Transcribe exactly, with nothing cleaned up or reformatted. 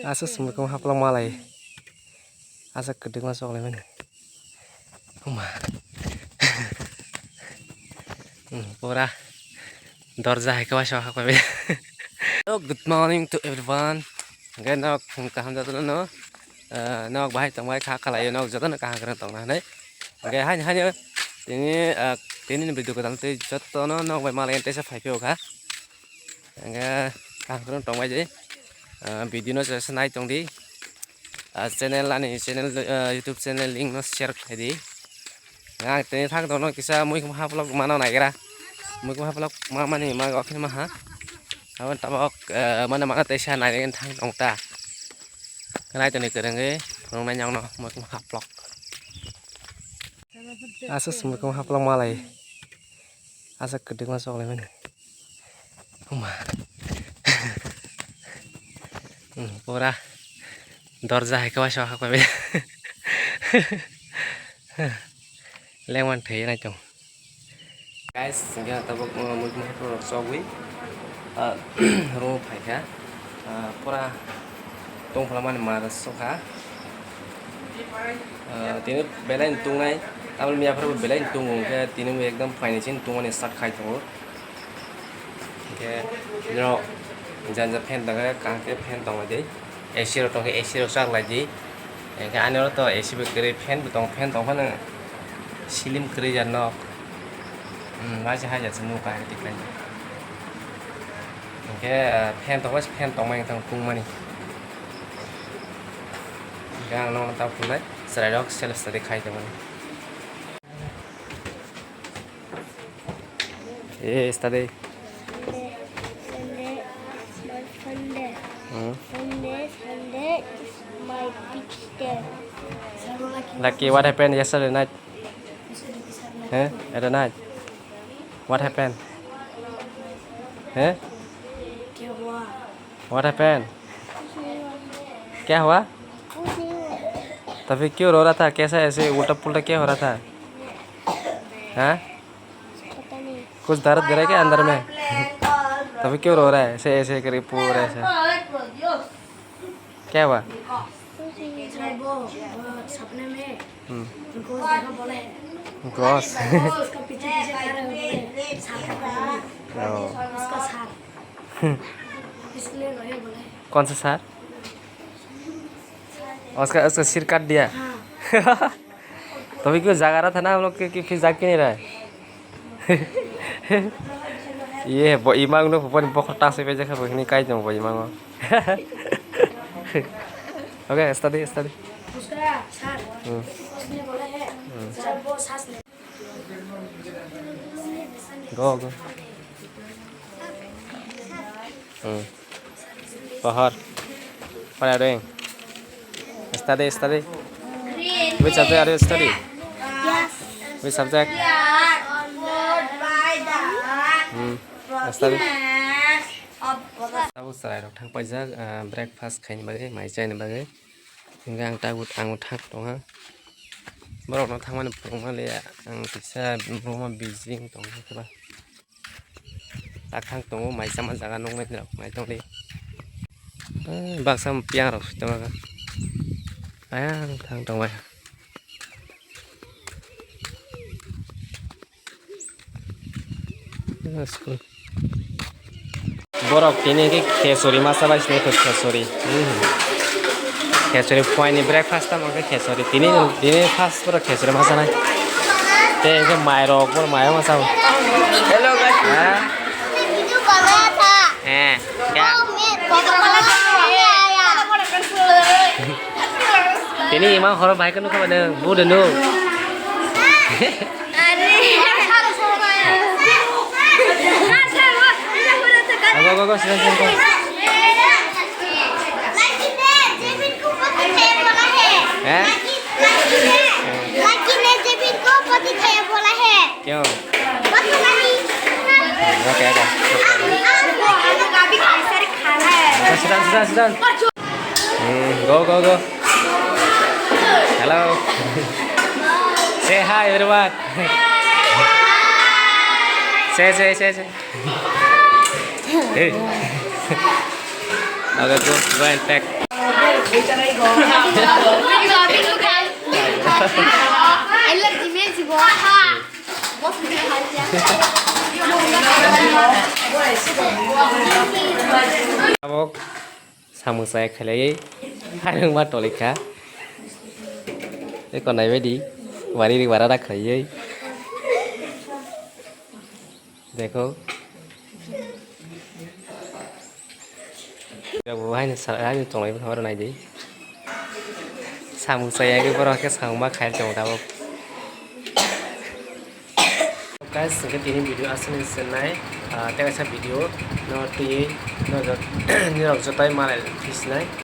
Asa sumui kung haplok malai. Asa kwdwkma chok lai mani. Huma. Hmm, pura dorja hai khe waisa hakbai. Hello, good morning to everyone. Hwnkhe nok kaham jotono no, eh, nok bahai tongbai kha khalai nok jotono kaham kwrwng tongna hinwi. Hwnkhe haini haini tini, eh, tini ni video kwtal twi jotono nok bai malai teisa phai phio kha. Hwnkhe kaham kwrwng tongbai di. Ah, video no jesa nai tong di. Ah, channel ani channel, ah, YouTube channel link no share khlai di. Ang tini thang tongno kisa muikhum haplok mano naigra. Muikhum haplok ma mani ma okhini maha. Aboni tabok, ah, mana mana teisa nai thang tong ta. Khnai toni kwrwngwi phunuknai nyangno muikhum haplok. Asa sumui kung haplok malai. Asa kwdwkma chok lai mani. Huma. Hmm, pura dorja hai khe waisa hakbai. Lengwan thai nai tong. Guys, hwnkhe tabuk, uh, muikhum haplok rok chogwi, uh, room phai kha. Uh, pura tongphla mani mar sokha. Uh, tini belai ni tongnai, tamni miya phuru belai ni tongo, hwnkhe tini ekdom phaini chini tongmani start khai tongo. Hwnkhe norok janja fan tongkhe, kaham khe fan tonglaidi, A C rok tongkhe A C rok chaklaidi. Hwnkhe ani oro to A C bo kwrwi, fan bo tong, fan tongphano silim kwrwi ya nok. Hmm, waisa haja se nukha hai tiklai. Hwnkhe, ah, fan tongkhe fan tongmani tong tongmani. Hwnkhe ang nokno ta phunai chwrairok self study khai tongmani. Eh, study. Sunday, Sunday, my Sunday. Hmm. Sunday, Sunday is my big day. Lucky, what happened yesterday night? Eh, at the night? What happened? Eh? What happened? क्या हुआ? तो फिर क्यों रो रहा था? कैसा ऐसे उल्टा पुल्टा क्या हो रहा था? हाँ? कुछ दर्द दे रहा है क्या अंदर में? तो फिर क्यों रो रहा है ऐसे, ऐसे करके पूरा ऐसे? क्या हुआ? वो, वो सपने में हम्म। Ghost देखा बोला है। Ghost। उसका पीछे पीछे खा रहे हो बोले, सांप पकड़ लिया। ओ। उसका सार। इसलिए रोए बोले। कौन सा सार? उसका, उसका सिर काट दिया? हाँ। तो भी क्यों जाग रहा था ना हम लोग के, कि फिर जाग क्यों नहीं रहा है? Ye, bo imang no, bo ni bokhor ta se beje kha, bo hini kai jong bo imang o. Okay, study, study. उसका सर, हम्म। उसने बोला है, हम्म। सर, वो सांस ले। Go, go. Hmm. Pahar. What are you doing? Study, study. Which subject are you study? Yes. Which subject? Hmm. Study. Tabuk chwrairok thang paijak, ah, breakfast khaini bagwi, mai chaini bagwi. Hingke ang tabuk, ang thang tongha. Borokno thangmani phunukma le ang kisa buma busy wng tongkha. Tak thang tongo, mai chama jaga nukmani rok nai tongdi. Ah, baksa piyang rok sui tongkha. Ayang thang tongmani. School. Borok tini khe khesori masa bai sini khe khesori. Hmm. Khesori phuaini breakfast tamo khe khesori. Tini, tini first borok khesori masa nai. Tei khe mairok, borok mairok masa. Hello guys. Ha? Eh, kya? Tini imang horo bai kanu kama nang, bu denu. Go, go, go, silang, silang, go. Eh? Kyo? Okay, okay. Silang, silang, silang. Hmm, go, go, go. Hello. Say hi, everyone. Say, say, say, say. Hey. Oke, go, go and pack. I love the magic. Tabuk samung chaya khailaiwi, hairung ma tolikha. Eko naibaidi, wari ri wara da khlaiwi. Dekho. Bo haino sa-, haino tonglai bwkha oro naidi. Samung chaya khe borok khe samung ma khai tongo tabuk. Guys, hwnkhe tini video aswk ni se nai, ah, tei kaisa video no twiwi no jot-, norok joto malai twi sinai.